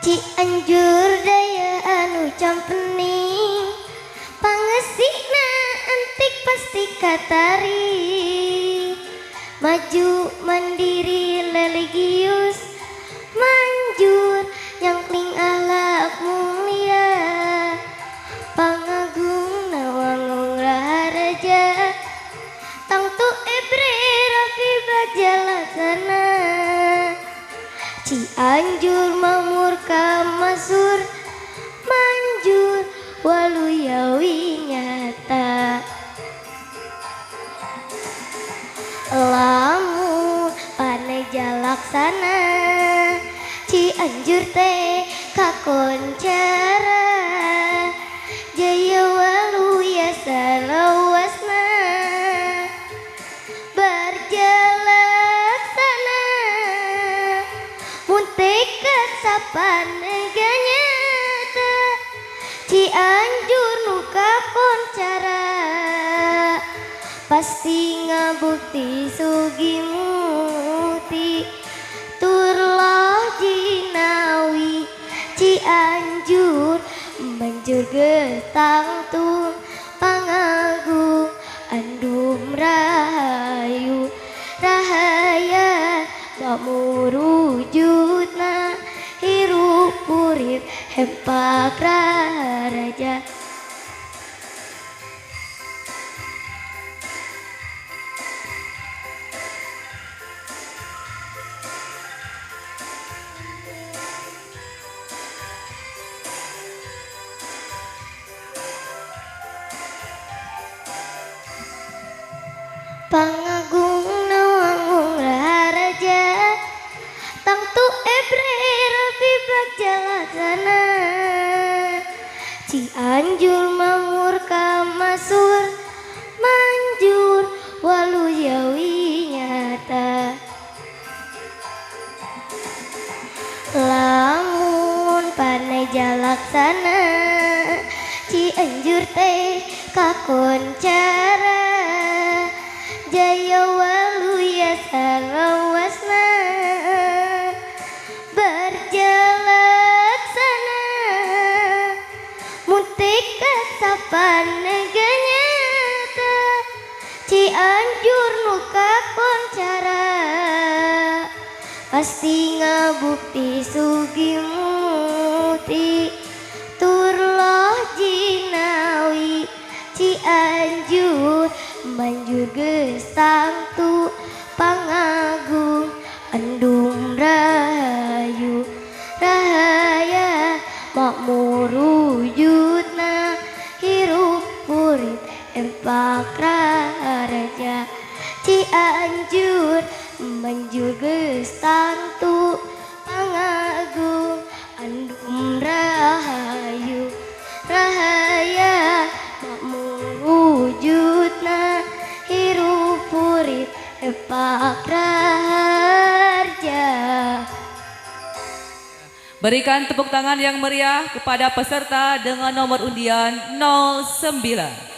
Cianjur daya anu campening, pangesina antik pasti katari. Maju mandiri religius, manjur nyangkling akhlak mulia. Pangagung nawangung raharja, tangtu ebre rapi bagja laksana. Cianjur makmur kamasur, manjur waluyawi nyata. Lamun paneja laksana, Cianjur teh kakoncara. Jaya waluya salawasna, barjalaksana. Mun tekad sapanega nyata, Cianjur nu kakoncara. Pasti ngabukti sugi muti, turloh jinawi. Cianjur manjur getangtung, pangagung andum rahayu. Rahaya makmur wujudna, hirup urip hempak raja. Pangagung nawangung raharaja, tangtu ebre rapi bagja laksana. Cianjur makmur kamasur, manjur waluyawi nyata. Lamun paneja laksana, Cianjur teh kakoncara. Jaya waluya salawasna, barjalaksana. Mun tekad sapanega nyata, Cianjur nu kakoncara. Pasti ngabukti sugi muti, turloh jinawi. Cianjur manjur geus tangtu, pangagung andum rahayu. Rahaya makmur wujudna, hirup urip empak raharja. Cianjur manjur geus tangtu, pangagung andum rahayu. Rahaya makmur wujudna, hirup urip empak raharja. Berikan tepuk tangan yang meriah kepada peserta dengan nomor undian 09.